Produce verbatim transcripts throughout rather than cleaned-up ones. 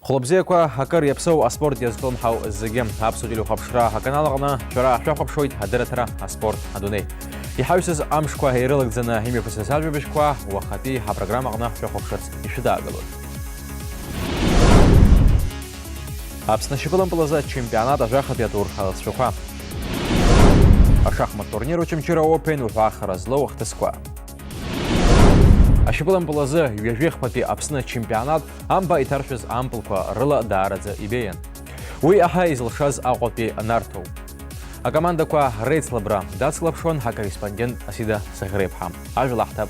Хәлыбзиақәа, акыр иаԥсоу аспорт иазҿлымҳау зегьы. Аԥсуа телехәаԥшра аканал аҟны шәара шәахәаԥшуеит адырраҭара «Аспорт адунеи». Иҳаҩсыз амшқәа ирылагӡаны имҩаԥысыз ажәабжьқәа уахатәи ҳапрограммаҟны шәахәаԥшырц ишәыдаагалоит. Аԥсны ашьапылампыл азы ачемпионат ажәахатәи атур алҵшәақәа. Ашахмат турнир Очамчыра Open уҳәа ахара злоу ахҭысқәа. Ашьапылампыл азы ҩажәи хԥатәи Аԥсны ачемпионат амба иҭаршәыз ампылқәа рыла даараӡа ибеиан. Уи аҳа изылшаз Аҟәатәи Нарҭоуп. Акомандақәа реицлабра дацлаԥшуан ҳакорреспондент Асида Саӷреиԥҳа. Ажәа лаҳҭап.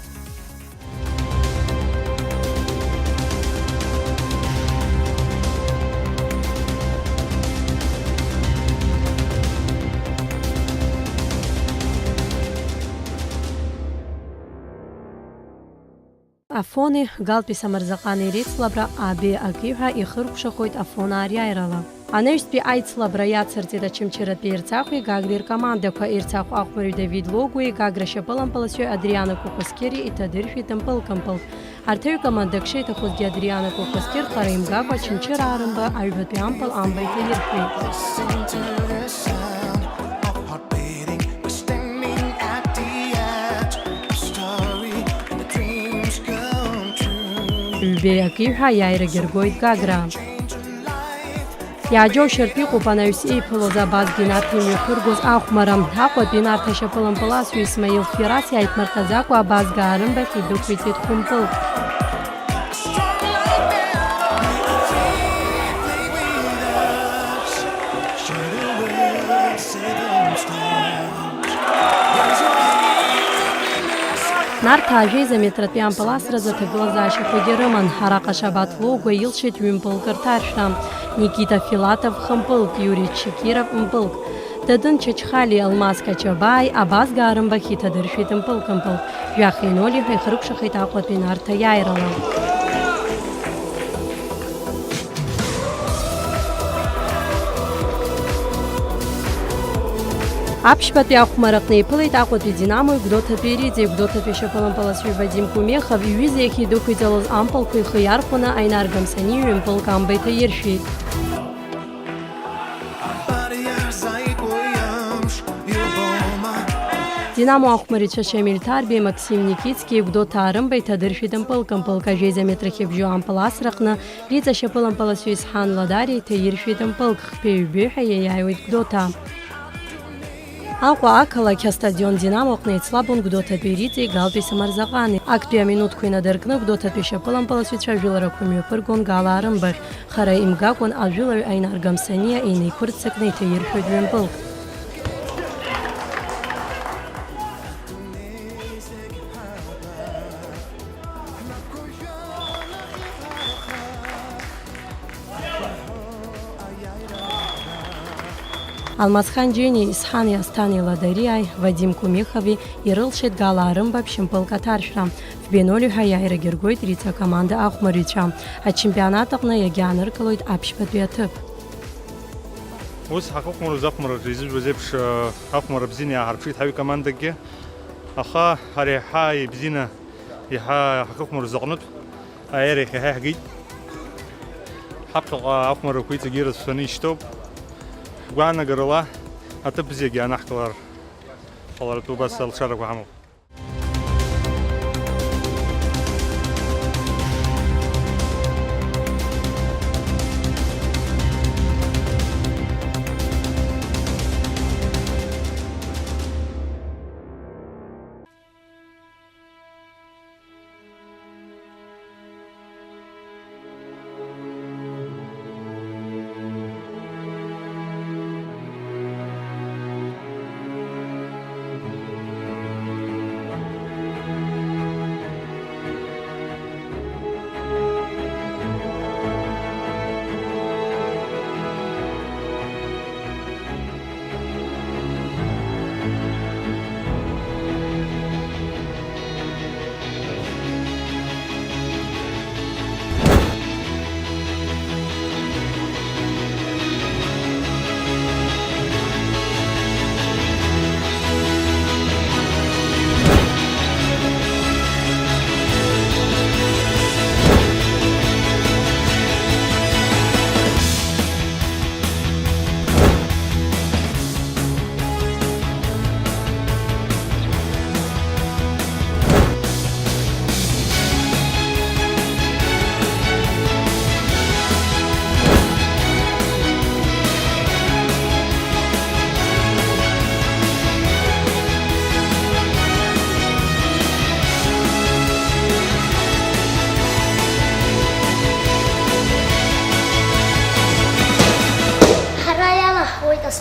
Афони Галтәи Самырзаҟани реицлабра абеи аки ҳәа ихыркәшахоит Афон аариааирала. Анаҩстәи аицлабра иацырҵеит Очамчыратәи Ерцахәи Гагреи ркомандақәа, Ерцахә ахәмарҩ Давид Логуи Гагра шьапылампыласҩы Адриано Кукускери иҭадыршәит мпылк-мпылк. Арҭ аҩ командак шеиҭахозгьы Адриано Кукускер хара имгакәа Очамчыра аарымба аҩбатәи ампыл амба иҭаиршәит. Ҩбеи аки ҳәа аиааирагьы ргоит Гагра. Иааџьоушьартә иҟоуп анаҩс еиԥылоз Абаз Бинарҭа имҩаԥыргоз ахәмарра. Аҟәатәи Нарҭ ашьапылампыласҩы Исмаил Фирас иааиԥмырҟьаӡакәа Абаз Гаарымбахь идәықәиҵеит хәымпылк. Нарҭаа жәеиза метратәи ампыл асразы аҭагылазаашьақәагьы рыман. Араҟа Шабаҭ Логәуа илшеит ҩымпылк рҭаршәра. Никита Филатов хымпылк, Иури Чекиров мпылк. Дадын Чачхали, Алмаз Качабааи Абаз Гаарымбахь иҭадыршәит мпылк-мпылк. Жәаха иноль ҳәа ихыркәшахеит Аҟәатәи Нарҭ аиааирала. Аԥшьбатәи ахәмарраҟны иԥылеит Аҟәатәи Динамои Гәдоуҭатәи Риҵеи. Гәдоуҭатәи шьапылампыласҩы Вадим Кумехов иҩыза иахьидәықәиҵалоз ампылқәа ихы иархәаны Аинар Гамсаниа ҩымпылк амба иҭаиршәит. Динамо ахәмарицәа Шамиль Ҭарбеи, Максим Никицкии Гәдоуҭа Арымба иҭадыршәит мпылк-мпылк. Ажәеиза метр хьыбжьу ампыл асраҟны Риҵа шьапылампыласҩы Исҳан Ладариа иҭаиршәит мпылк, хԥеи ҩбеи ҳәа иаиааиуеит Гәдоуҭа. Аҟәа ақалақь астадион Динамо аҟны еицлабон Гәдоуҭатәи Риҵеи Галтәи Самарзаҟани. Актәи аминуҭқәа инадыркны Гәдоуҭатәи шьапылампыласҩцәа ажәыларақәа мҩаԥыргон Гала Арымбахь. Хара имгакәан ажәылаҩ Аинар Гамсаниа инеиқәырццакны иҭаиршәуеит ҩымпылк. Алмазхан Џьениеи Исҳани Асҭани Ладариааи Вадим Кумехови ирылшеит Гала Арымба ԥшьымпылк аҭаршәра. Фбеи ноль ҳәа иааирагьы ргоит Риҵа акоманда ахәмарҩцәа. Ачемпионат аҟны иагьааныркылоит аԥшьбатәи аҭыԥ. Ус ҳахыхәмаруаз ахәмарраҿы изыжәбаз еиԥш, ахәмарра бзианы иааҳарԥшит ҳаҩ командакгьы. Аха ари ҳа ибзианы иаҳа ҳахыхәмаруаз аҟнытә аиааира иахьа ҳаиҳагеит. Ҳаԥхьаҟа ахәмаррақәа иҵегьы ирацәаны ишьҭоуп. Ҳгәаанагарала аҭыԥ бзиагьы анаҳкылар ҟаларатәы убас алшарақәа ҳамоуп.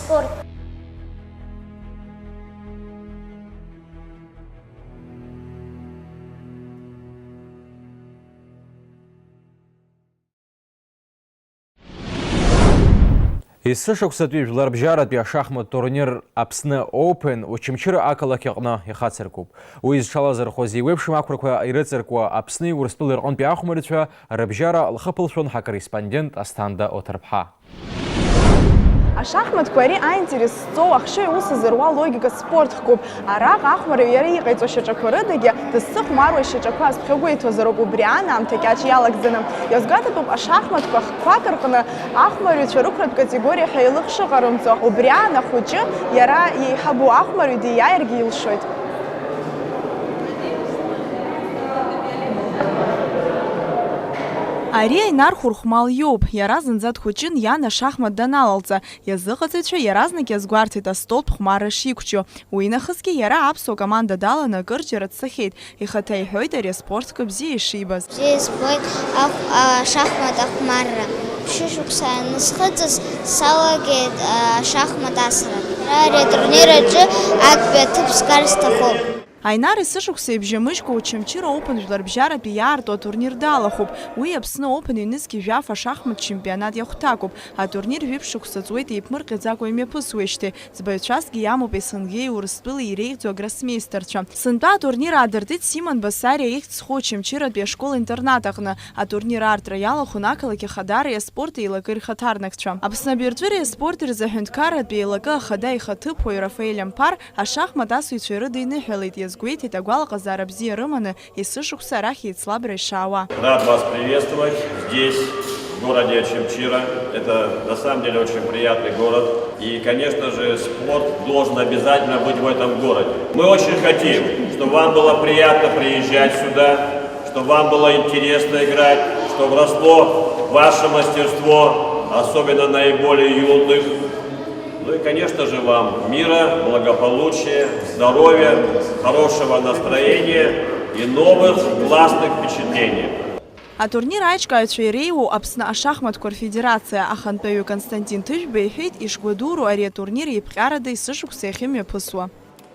спорт. Есышықәсатәи жәларбжьаратәи ашахмат турнир Аԥсны Open Очамчыра ақалақь аҟны ихацыркуп. Уи зҽалазырхәыз еиуеиԥшым ақәрақәа ирыҵаркуа Аԥсни Урыстәылеи рҟынтәи ахәмарҩцәа рыбжьара лхы ԥылшәон ҳакорреспондент Асҭанда Оҭырԥҳа. Ашахматқәа ари аинтерес зҵоу ахшыҩ аус зыруа логика спорт хкуп. Араҟа ахәмарҩы иара иҟаиҵо шьаҿақәа рыдагьы дызцыхәмаруа шьаҿақәа азԥхьагәеиҭозароуп убри аан аамҭа кьаҿ иалагӡаны. Иазгәаҭатәуп ашахматқәа хкқәак рҟны ахәмарҩцәа рықәратә категориа ҳәа еилых шыҟарымҵо. Убри аан ахәыҷы иара иеиҳабу ахәмарҩы диааиргьы илшоит. Ари Аинар Хәырхәмал иоуп. Иара зынӡа дхәыҷын иан ашахмат даналалҵа. Иазыҟаҵаҩцәа иаразнак иазгәарҭеит астолтә хәмарра шиқәҿио. Уинахысгьы иара аԥсуа команда даланы акырџьара дцахьеит. Ихаҭа иҳәоит ари аспорт хкы бзиа ишибаз. Бзиа избоит ахә-, ашахмат ахәмарра. Ԥшьышықәса анысхыҵыз, салагеит ашахмат асра. Ари атурнир аҿы актәи аҭыԥ сгар сҭахуп. Аинар есышықәса ибжьамыжькәа Очамчыра Open жәларбжьаратәи иаарту атурнир далахәуп. Уи Аԥсны Open ҩнызқьи жәаф ашахмат чемпионат иахәҭакуп. Атурнир жәиԥшь шықәса ҵуеит еиԥмырҟьаӡакәа имҩаԥысуеижьҭеи. Ӡбаҩцәасгьы иамоуп Есынгеи Урыстәылеи иреиӷьӡоу агроссмеистерцәа. Сынтәа атурнир аадыртит Симон Басариа ихьӡ зху Очамчыратәи ашкол-интернат аҟны. Атурнир аартра иалахәын ақалақь ахадареи аспорт еилакеи рхаҭарнакцәа. Аԥсны абиржәреи аспорти рзы аҳәынҭқарратә еилакы ахада ихаҭыԥуаҩ Рафаель Амԥар ашахмат асыҩцәа ирыдиныҳәалеит, иазгәеиҭеит агәалаҟазаара бзиа рыманы есышықәса арахь еицлабра ишаауа. Рад вас приветствовать здесь, в городе Очамчира. Это на самом деле очень приятный город. И, конечно же, спорт должен обязательно быть в этом городе. Мы очень хотим, чтобы вам было приятно приезжать сюда, чтобы вам было интересно играть, чтобы росло ваше мастерство, особенно наиболее юных. Ну и, конечно же, вам мира, благополучия, здоровья, хорошего настроения и новых классных впечатлений. Атурнир аиҿкааҩцәа иреиуоу Аԥсны ашахматқәа рфедерациа ахантәаҩы Константин Ҭыжәба иҳәеит, ишгәадуроу ари атурнир еиԥҟьарада есышықәса иахьымҩаԥысуа.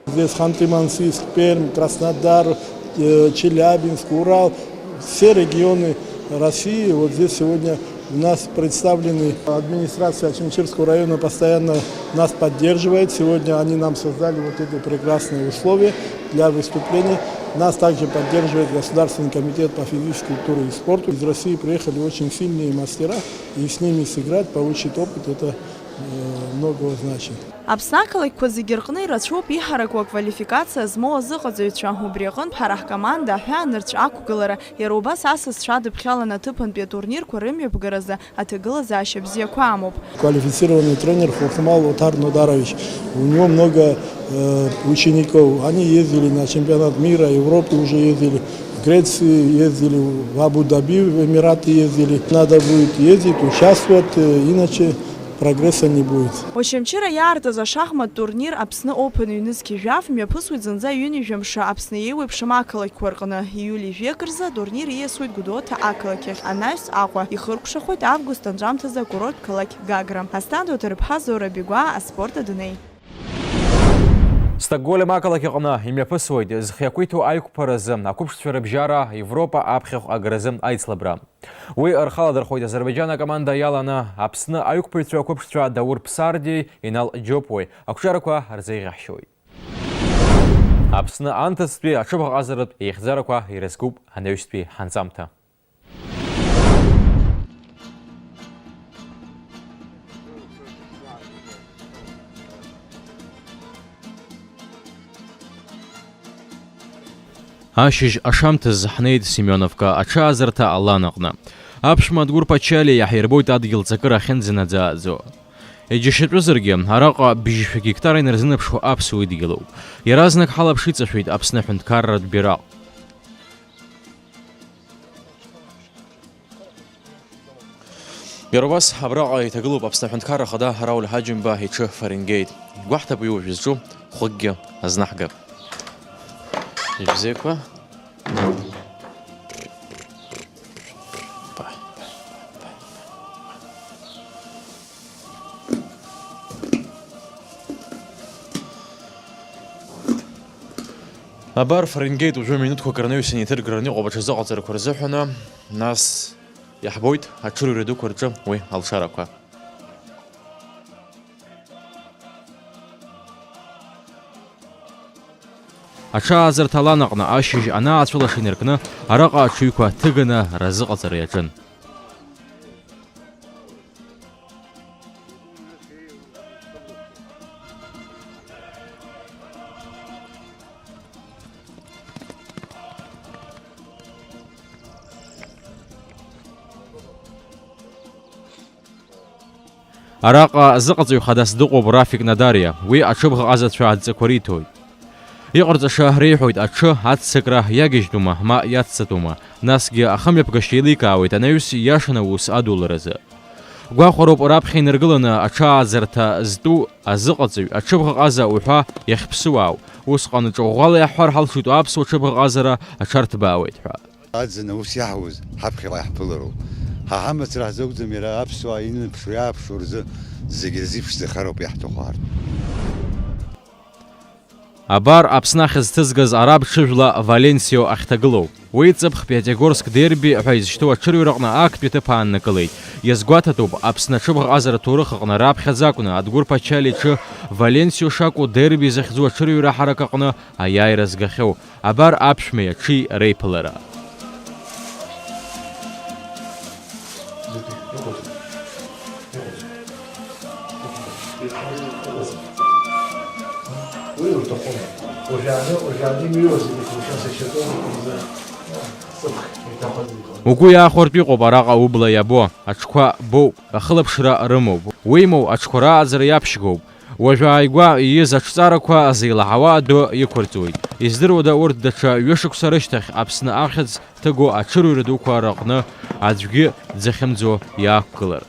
Здесь Ханты-Мансийск, Пермь, Краснодар, э, Челябинск, Урал, все регионы России. Вот здесь сегодня у нас представлены. Администрация Очамчирского района постоянно нас поддерживает. Сегодня они нам создали вот эти прекрасные условия для выступлений. Нас также поддерживает Государственный комитет по физической культуре и спорту. Из России приехали очень сильные мастера, и с ними сыграть, получить опыт, это, э, многого значит. Аԥсны ақалақьқәа зегьы рҟны ирацәоуп иҳараку аквалификациа змоу азыҟаҵаҩцәа. Убри аҟынтә ҳара ҳкоманда аҳәаанырцә ақәгылара, иара убас асасцәа адыԥхьаланы аҭыԥантәи атурнирқәа рымҩаԥгаразы аҭагылазаашьа бзиақәа амоуп. Квалифицированный тренер Хурхмал Отар Нодарович. У него много, э, учеников. Они ездили на чемпионат мира, Европы уже ездили, в Греции ездили, в Абу-Даби, в Эмираты ездили. Надо будет ездить, участвовать, э, иначе прогресса не будет. Очамчыра иаартыз ашахмат турнир Аԥсны Open ҩнызқьи жәаф мҩаԥысуеит зынӡа ҩынҩажәа мшы Аԥсны еиуеиԥшым ақалақьқәа рҟны. Ииуль жәеиза рзы атурнир ииасуеит Гәдоуҭа ақалақь ахь, анаҩс Аҟәа. Ихыркәшахоит август анҵәамҭазы акурорттә қалақь Гагра. Асҭанда Оҭырԥҳа, Зора Бигәаа, аспорт адунеи. Стокгольм ақалақь аҟны имҩаԥысуеит зхы иақәиҭу аиқәԥаразы ақәыԥшцәа рыбжьара Европа аԥхьахә агаразы аицлабра. Уи рхаладырхәоит Азербаиџьан акоманда иаланы Аԥсны аиқәԥаҩцәа ақәыԥшцәа Даур Ԥсардиеи Инал Џьопуеи. Ақәҿиарақәа рзеиӷьаҳшьоит. Аԥсны анҭыҵтәи аҽыбӷаҟазаратә еихьӡарақәа ирызкуп анаҩстәи ҳанҵамҭа. Ашьыжь ашамҭаз ҳнеит Семионовка аҽаазырҭа алан аҟны. Аԥшәма Адгәыр Пачалиа иаҳирбоит адгьыл ҵакыра ахьынӡанаӡааӡо. Иџьашьатәызаргьы, араҟа быжьшәа гектар инарзынаԥшуа аԥсуа идгьылуп. Иаразнак ҳалаԥш иҵашәеит Аԥсны аҳәынҭқарратә бираҟ. Иара убас абраҟа иҭагылоуп Аԥсны Аҳәынҭқарра Ахада Рауль Ҳаџьымба иҽы Фаренгеит. Игәаҳҭап уи уажә изҿу хәыкгьы азнаҳгап. Ибзиақәа. Абар, Фаренгеит уажәы минуҭқәак рнаҩсан иҭыргараны иҟоуп аҽазыҟаҵарақәа рзыҳәаны, нас иаҳбоит аҽырҩра дуқәа рҿы уи алшарақәа. Аҽааӡарҭа алан аҟны ашьыжь анаацәылаша инаркны, араҟа аҽыҩқәа ҭыганы разыҟаҵара иаҿын. Араҟа зыҟаҵаҩ хадас дыҟоуп Рафик Надариа, уи аҽыбӷаҟазацәа адҵақәа риҭоит. Иҟарҵаша реиҳәоит аҽы аццакра иагьежьтәума, ма иаццатәума, насгьы ахымҩаԥгашьа еиликаауеит анаҩс ииашаны аус адуларазы. Гәахәароуп раԥхьа инаргыланы аҽааӡарҭа зтәу азыҟаҵаҩ, аҽыбӷаҟаза уҳәа иахьԥсуаау. Усҟан ҿыӷәӷәала иаҳҳәар ҳалшоит аԥсуа ҽыбӷаҟазара аҽарҭбаауеит ҳәа. Аӡын аус иаҳуаз ҳаԥхьаҟа иаҳԥылароуп. Ҳа ҳамацара ҳзакәӡам, иара аԥсуаа иныԥшуа-иааԥшуа рзы зегьы рзеиԥшзахароуп иаҳҭаху ҳарҭ. Абар Аԥсны ахьӡ ҭызгаз араб ҽыжәла Валенсио ахьҭагылоу. Уи ҵыԥх Пиатигорск дерби ҳәа изышьҭоу аҽырҩраҟны актәи аҭыԥ ааннакылеит. Иазгәаҭатәуп, Аԥсны аҽыбӷаҟазара аҭоурых аҟны раԥхьаӡа акәны Адгәыр Пачалиа иҽы Валенсио шакәу дерби захьӡу аҽырҩра ҳарак аҟны аиааира згахьоу. Абар аԥшәмеи аҽи реиԥылара. Уи урҭахума? Уажәааны, уажәааны имыҩуа зегьы хәылшьан сашьаҿоума, хәымза? Угәы иаахәартә иҟоуп араҟа убла иабо, аҽқәа боуп, ахылаԥшра рымоуп. Уимоу, аҽқәа рааӡара иаԥшьгоуп. Уажә ааигәа ииз аҽҵарақәа зеилаҳауа адәы иқәырҵоит. Издыруада, урҭ даҽа ҩышықәса рышьҭахь Аԥсны ахьӡ ҭыгоу аҽырҩра дуқәа рыҟны аӡәгьы дзахьымӡо иаақәгылар?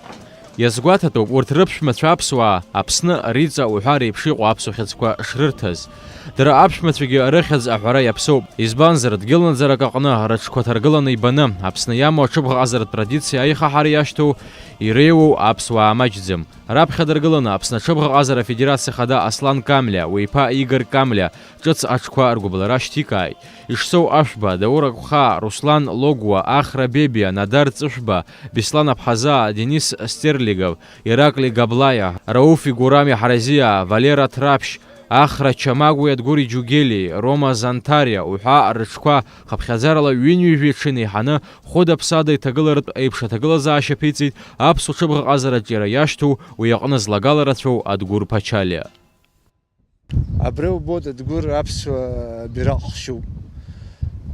Иазгәаҭатәуп, урҭ рыԥшәмацәа аԥсуаа, Аԥсны, Риҵа уҳәа реиԥш иҟоу аԥсуа хьыӡқәа шрырҭаз. Дара аԥшәмацәагьы рыхьӡ аҳәара иаԥсоуп, избанзар, дгьыл наӡарак аҟны рыҽқәа ҭаргыланы ибаны, Аԥсны иамоу аҽыбӷаҟазаратә традициа аихаҳара иашьҭоу, иреиуоу аԥсуаа маҷӡам. Раԥхьа дыргыланы Аԥсны аҽыбӷаҟазара афедерациа хада Аслан Камлиа, уи иԥа Игор Камлиа, ҿыц аҽқәа ргәыбылра шьҭикааит. Ишсоу Ашәба, Даур Агәхаа, Руслан Логәуа, Ахра Бебиа, Надар Ҵышәба, Беслан Аԥҳазаа, Денис Стерлигов, Иракли Габлаиа, Рауф Игурами Ҳаразиа, Валера Ҭраԥшь, Ахра Чамагәи Адгәыр Иџьугели, Рома Занҭариа уҳәа рыҽқәа хыԥхьаӡарала ҩынҩажәи ҽы инеиҳаны, хәыда-ԥсада иҭагыларатә еиԥш аҭагылазаашьа ԥиҵеит аԥсуа ҽыбӷаҟазараҿ иара иашьҭоу, уи аҟны злагала рацәоу Адгәыр Пачалиа. Абра иубоит, Адгәыр аԥсуа бираҟ хшьуп.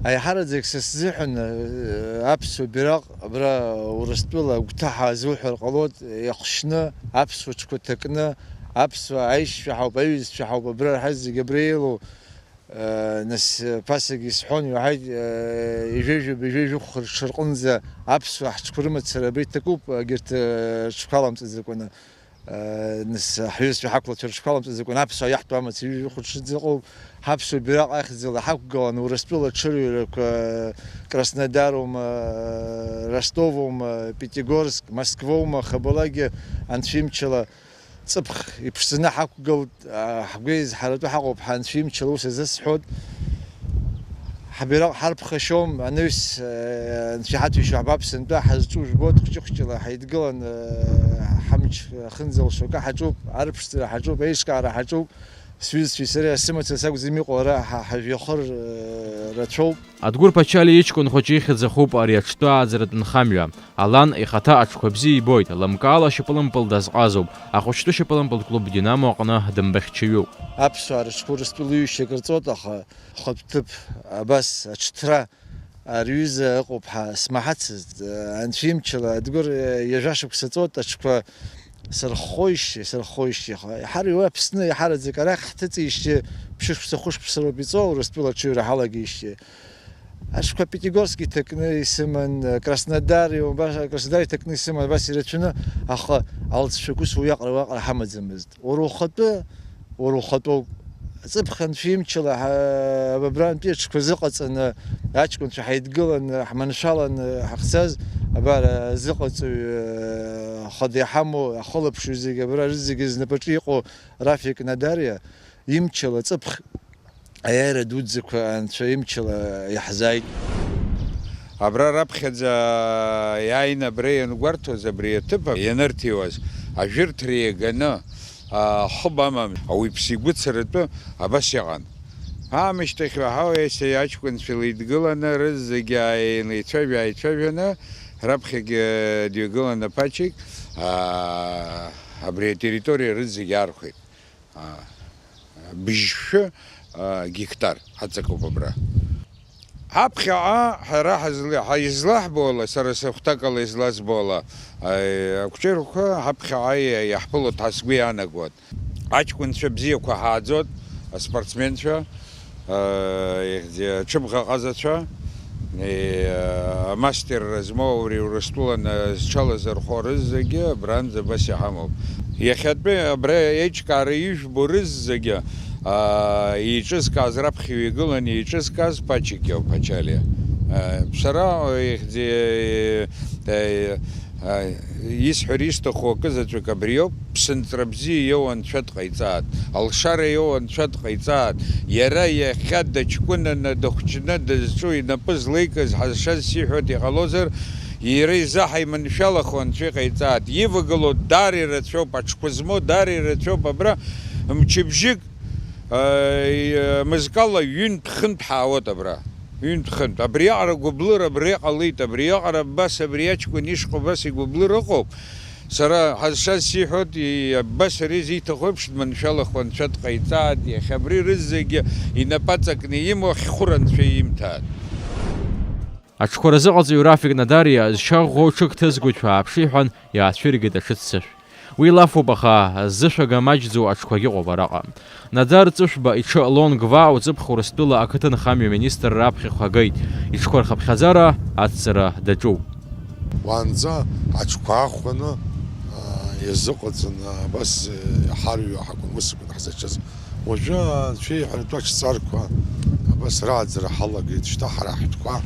Аиҳараӡак са сзыҳәан, э, аԥсуа бираҟ абра Урыстәыла агәҭаҳәа азуҳәар ҟалоит, иахшьны, аԥсуа ҽқәа ҭакны, аԥсуа аишьцәа ҳауп, аҩызцәа ҳауп, абра ҳазегь абра еилоу, э, нас, э, ԥасагьы исҳәон, иуаҳаит, э, ижәеижәаба, ижәеижәыхә рҽырҟынӡа аԥсуаа ҳҽқәа рымацара абра иҭакуп, егьырҭ, э, рҽқәа аламҵаӡакәаны. Нас ҳҩызцәа ҳақәлацәа рыҽқәа аламҵаӡакәан аԥсуаа иаҳтәу амаҵ ҩажәи хәыҽыӡа ыҟоуп. Ҳаԥсуа бираҟ ахьӡала ҳақәгылан Урыстәыла аҽырҩрақәа, Краснодарума, Ростовума, Пятигорск, Москвоума, Хабалагьы анцәа имчала ҵыԥх иԥшӡаны ҳақәгылт, ҳгәеизҳаратәы ҳаҟоуп, ҳа анцәа имчала ус азысҳәоит. Ҳбираҟ ҳарԥхашьом, анаҩс, э, анцәа иҳаҭәеишьо ҳбап, сынтәа ҳазҿу жәбоит, хәҷы-хәҷыла ҳаидгылан, э, ҳамч ахынӡалшо акы ҳаҿуп, арыԥшӡара ҳаҿуп, аиҿкаара ҳаҿуп. Сҩызцәеи сареи, сымацара сакәӡам иҟоу ара ҳа-, ҳажәҩахыр, э, рацәоуп. Адгәыр Пачалиа иҷкәын хәыҷы ихьӡ ахуп ари аҽтәы ааӡаратә нхамҩа. Алан ихаҭа аҽқәа бзиа ибоит, лымкаала ашьапылампыл дазҟазоуп, ахәыҷтәы шьапылампылтә клуб Динамо аҟны дымбахьчаҩуп. Аԥсуаа рыҽқәа Урыстәыла ҩышьа кырҵоит, аха Хатә ҭыԥ абас аҽҭра, ари аҩыза ыҟоуп ҳәа смаҳацызт. Анцәа имчала, Адгәыр, ҩажәа шықәса ҵуеит аҽқәа сырххоижьҭеи, сырххоижьҭеи, аха иҳараӡак уи Аԥсны, иҳараӡак арахь ҳҭыҵижьҭеи ԥшьышықәса, хәышықәса роуп иҵоу, Урыстәыла аҽыҩра ҳалагеижьҭеи. Аҽқәа Пятигорск иҭакны исыман, Краснодар, иумбаша, Краснодар иҭакны исыман, абас ирацәаны, аха алҵшәак ус уиаҟара, уиаҟара ҳамаӡамызт. Уара ухатәы, уара ухатәоуп. Ҵыԥх анцәа имчала, ҳа-, абрантәи аҽқәа зыҟаҵаны, аҷкәынцәа ҳаидгыланы, ҳманшәаланы ҳахьцаз, абар, азыҟаҵаҩ, хада иҳамоу, ахылаԥшҩы зегьы, абра зегьы знапаҿы иҟоу Рафик Надариа имчала ҵыԥх Аиааира дуӡӡақәа Анцәа имчала иаҳзааит. Абра раԥхьаӡа иааины абра иангәарҭоз, абри аҭыԥ ианырҭиуаз, ажәырҭра иаганы, а, хыб амам, ауаҩԥсы игәы царатәы абас иҟан. Аамышьҭахь уаҳауеишь аҷкәынцәа леидгыланы, рызегьы ааилеицәажәа-ааицәажәаны, раԥхьагьы дҩагылан аԥачик, а, абри атерриториа рызегьы аархәеит. А, быжьшәы, а, гектар ҳаҵакуп абра. Ҳаԥхьаҟа ҳара ҳазла-, ҳа-, излаҳбо ала, сара сыхәҭакала излазбо ала, а, акәҷырқәа ҳаԥхьаҟа иа-, иаҳԥылоит ҳәа сгәы иаанагоит. Аҷкәынцәа бзиақәа ҳааӡоит, аспортсменцәа, а, ихьӡ-, аҽыбӷаҟазацәа, а, амастерра змоу аури Урыстәылан, а, зҽалазырхәо рызегьы абранӡа абас иҳамоуп. Иахьатәи абра еиҿкаара ижәбо рызегьы, аа, еиҿызкааз, раԥхьаҩ игылан еиҿызкааз Пачик иоуп, Ачалиа. Сара, ихьӡ-, е, е, а, исҳәар исҭаху акы заҵәык абриоуп, ԥсынҵра бзиа иоуа Анцәа дҟаиҵааит, алшара иоуа Анцәа дҟаиҵааит, иара иахьа дыҷкәынаны, дыхәҷны дызҿу, инапы злеикыз ҳазшаз сиҳәоит, иҟалозар, иара изы ҳаиманшәалахо Анцәа иҟаиҵааит. Ивагылоу даара ирацәоуп, аҽқәа змоу даара ирацәоуп. Абра мчыбжьык, э, мызкала ҩынтә-хынтә ҳаауеит абра. Ҩынтә-хынтә. Абриаҟара гәыблыр абра иҟалеит, абриаҟара абас, абри аҷкәын ишҟа убас игәыблыр ыҟоуп. Сара ҳазшаз сиҳәоит, и-, абас ари зиҭаху еиԥш дманшәалахо Анцәа дҟаиҵааит, иахьа абри рызегьы инапы аҵакны имоу ахьхәыр Анцәа имҭааит. Аҽқәа рзыҟаҵаҩ Рафик Надариа зшьа ӷәӷәоу ҽык ҭызгоит ҳәа ааԥши ҳәан иаацәыригеит аҽыццышә. Уи лафуп, аха зышәага маҷӡоу аҽқәагь ыҟоуп араҟа. Надар Ҵышәба иҽы Лон Гва уҵыԥх Урыстәыла ақыҭанхамҩа министр раԥхьахә агеит, иҽқәа рхыԥхьаӡара ацҵара даҿуп. Уаанӡа аҽқәа аахәаны, аа, иазыҟаҵаны абас, э, иҳарҩуа ҳакәын, ус акәын ҳзаҿыз. Уажәы анцәа иҳәатәы аҽҵарқәа абас рааӡара ҳалагеит, шьҭа ҳара ҳтәқәа, аа,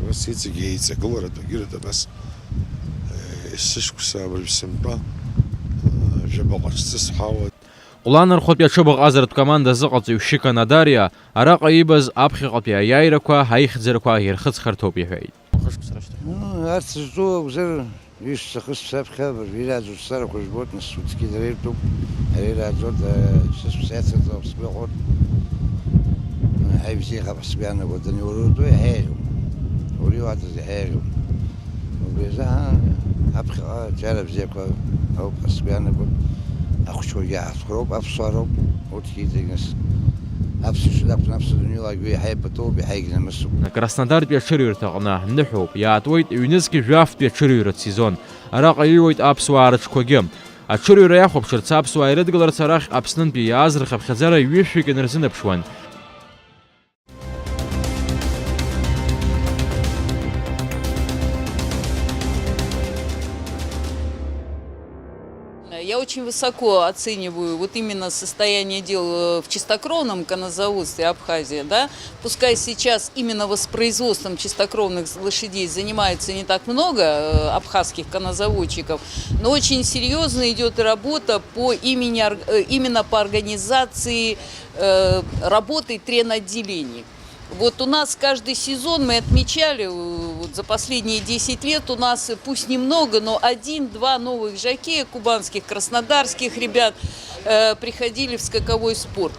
абас иҵегь еиҵагыларатәы агьырҭ абас, э, есышықәса абыржә сынтәа, аа, жәабаҟа ҽҵыс ҳауа. Ҟәланырхәатәи аҽыбӷаҟазаратә команда азыҟаҵаҩ Шьыка Надариа араҟа иибаз аԥхьаҟатәи аиааирақәа аихьӡарақәа ирхыҵхырҭоуп иҳәеит. Ну, арҭ зҿу акәзар, ишәҭахыз саԥхьа абыржәы ирааӡо сцарақәа жәбоит, нас, утәгьы дара иртәуп, ари ирааӡоит, э, сысус иацырҵо сгәахәуеит. Ҳаи, бзиахап ҳәа сгәы иаанагоит, ани урутәы иҳаиӷьуп, уриуаатәыз иҳаиӷьуп. Убри азы ҳа, аԥхьаҟа аҿиара бзиақәа ауп ҳәа сгәы иаанагоит. Ахәыҷқәагьы ҳаҳцәқәа роуп, аԥсуаа роуп, урҭгьы иҵегь нас аԥсуа ҽы дақәтәан, аԥсуа дунеила агәы иаҳа ипатуп, иаҳа егьнамысуп. Краснодартәи аҽырҩырҭаҟны ныҳәоуп, иаатуеит ҩнызқьи жәафтәи аҽырҩратә сезон. Араҟа иҩуеит аԥсуаа рыҽқәагьы. Аҽырҩра иахәаԥшырц, аԥсуаа ирыдгыларц арахь Аԥснынтәи иааз рхыԥхьаӡара ҩышәҩык инарзынаԥшуан. Я очень высоко оцениваю вот именно состояние дел, э, в чистокровном коннозаводстве Абхазии, да. Пускай сейчас именно воспроизводством чистокровных лошадей занимается не так много, э, абхазских коннозаводчиков, но очень серьёзно идёт работа по имени ор-, э, именно по организации, э, работы тренотделений. Вот у нас каждый сезон мы отмечали, э, вот за последние десять лет у нас, э, пусть немного, но один-два новых жокея кубанских, краснодарских ребят, э, приходили в скаковой спорт.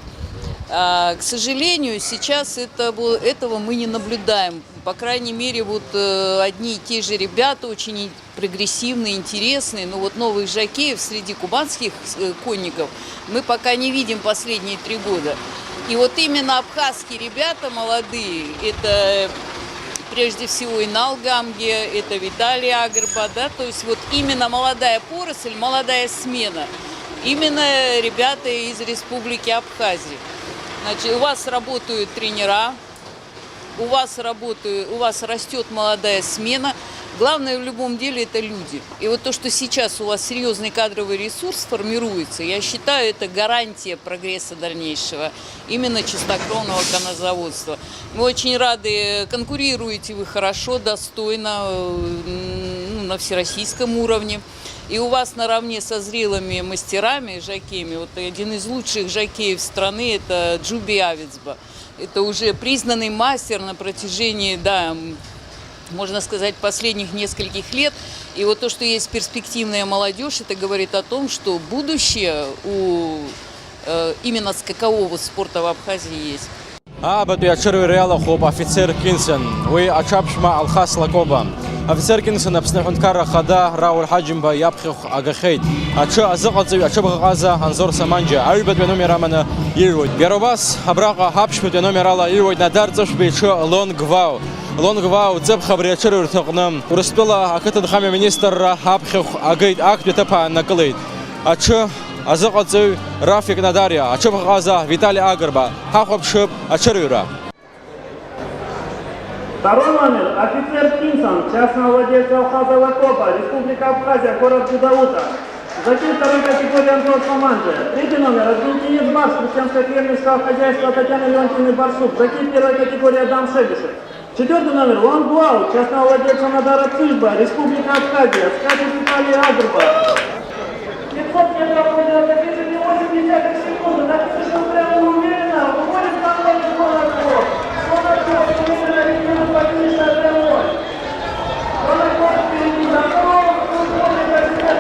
А, к сожалению, сейчас это, этого мы не наблюдаем. По крайней мере, вот, э, одни и те же ребята, очень прогрессивные, интересные, но вот новых жокеев среди кубанских, э, конников мы пока не видим последние три года. И вот именно абхазские ребята молодые, это прежде всего Инал Гамге, это Виталий Агрба, да, то есть вот именно молодая поросль, молодая смена, именно ребята из Республики Абхазия. Значит, у вас работают тренера, у вас работают, у вас растёт молодая смена. Главное в любом деле — это люди. И вот то, что сейчас у вас серьёзный кадровый ресурс формируется, я считаю, это гарантия прогресса дальнейшего именно чистокровного коннозаводства. Мы очень рады, конкурируете вы хорошо, достойно, э, ну, На всероссийском уровне. И у вас наравне со зрелыми мастерами, жокеями, вот один из лучших жокеев страны, это Джуби Авицба. Это уже признанный мастер на протяжении, да, м, можно сказать, последних нескольких лет. И вот то, что есть перспективная молодежь, это говорит о том, что будущее у, э, именно скакового спорта в Абхазии есть. Аабатәи аҽырҩра иалахәуп Афицер Кинсен, уи аҽаԥшәма Алхас Лакоба. Афицер Кинсен Аԥсны Аҳәынҭқарра Ахада Рауль Ҳаџьымба иаԥхьахә агахьеит. Аҽы азыҟаҵаҩ аҽыбӷаҟаза Анзор Саманџьа аҩбатәи аномер аманы ирҩуеит. Иара убас абраҟа аԥшьбатәи аномер ала ирҩуеит Надар Ҵышәба иҽы Лонг Вау. Лонг Вау ҵыԥх абри аҽырҩрҭаҟны Урыстәыла ақыҭанхамҩа министрра аԥхьахә агеит, актәи аҭыԥ ааннакылеит. Аҽы азыҟаҵаҩ Рафик Надариа, аҽыбӷаҟаза Витали Агрба. Ҳахәаԥшып аҽырҩра. Второй номер, Афицер Кинсен, частного владельца Алхаза Лакоба, Республика Абхазия, город Гудаута. Жокей второй категории Анзор Саманджи. Третий номер, аргентинец Барс, крестьянско-фермерского хозяйства Татьяны Леонтьевны Барсук. Жокей первой категории Адам Шебишев. Четвёртый номер, Лонг Вау, частного владельца Надара Цыжба, Республика Абхазия, скачет Виталий Агрба. Пятьсот метров выиграл на движение восемь десятых секунды. Так что прямо уверенно уходит на второй круг. Скоро будет выиграть минуту по финишу прямой. Второй круг впереди. Готов. Уходит на себя.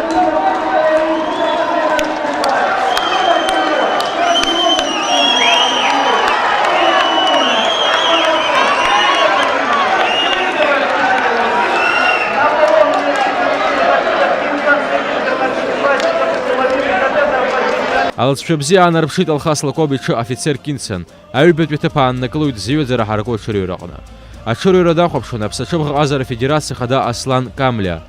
Алҵшәа бзиа аанарԥшит Алхас Лакоба иҽы Афицер Кинсен. Аҩбатәи аҭыԥ ааннакылоит зҩаӡара ҳараку аҽырҩраҟны. Аҽырҩра дахәаԥшуан Аԥсны аҽыбӷаҟазара афедерациа ахада Аслан Камлиа.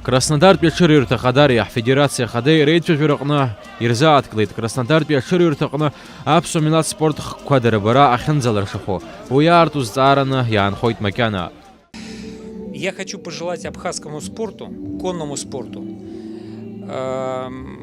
Краснодартәи аҽырҩрҭа ахадареи ҳфедерациа ахадеи реицәажәараҟны ирзааҭгылеит Краснодартәи аҽырҩрҭаҟны аԥсуа милаҭ спорт хкқәа дарбара ахьынӡалыршахо, уи аарту зҵаараны иаанхоит макьана. Я хочу пожелать абхазскому спорту, конному спорту, эм,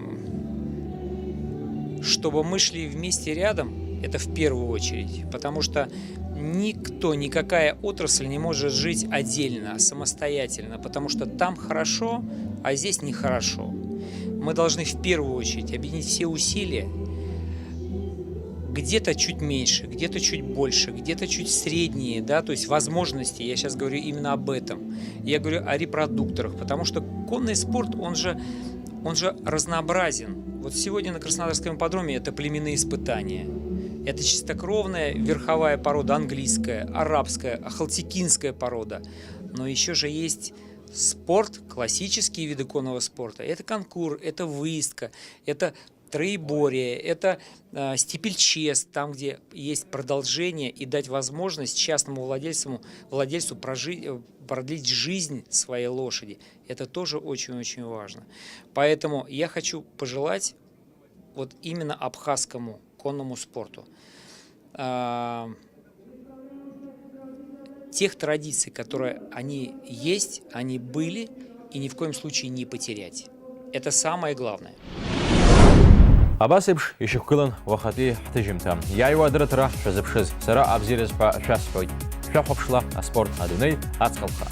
чтобы мы шли вместе рядом, это в первую очередь, потому что никто, никакая отрасль не может жить отдельно, самостоятельно, потому что там хорошо, а здесь нехорошо. Мы должны в первую очередь объединить все усилия, где-то чуть меньше, где-то чуть больше, где-то чуть средние, да, то есть возможности, я сейчас говорю именно об этом. Я говорю о репродукторах, потому что конный спорт, он же, он же разнообразен. Вот сегодня на Краснодарском ипподроме это племенные испытания. Это чистокровная верховая порода английская, арабская, ахалтекинская порода. Но еще же есть спорт, классические виды конного спорта. Это конкур, это выездка, это троеборье, это, э, стипльчез, там, где есть продолжение, и дать возможность частному владельцу, владельцу прожи-, э, продлить жизнь своей лошади. Это тоже очень-очень важно. Поэтому я хочу пожелать вот именно абхазскому конному спорту, а, тех традиций, которые они есть, они были, и ни в коем случае не потерять. Это самое главное. Абас еиԥш ишьақәгылан уахатәи ҳҭыжьымҭа. Иааиуа адырраҭара шәазыԥшыз, сара абзиараз ҳәа шәасҳәоит. Шәахәаԥшла аспорт, адунеи, аҵх алха.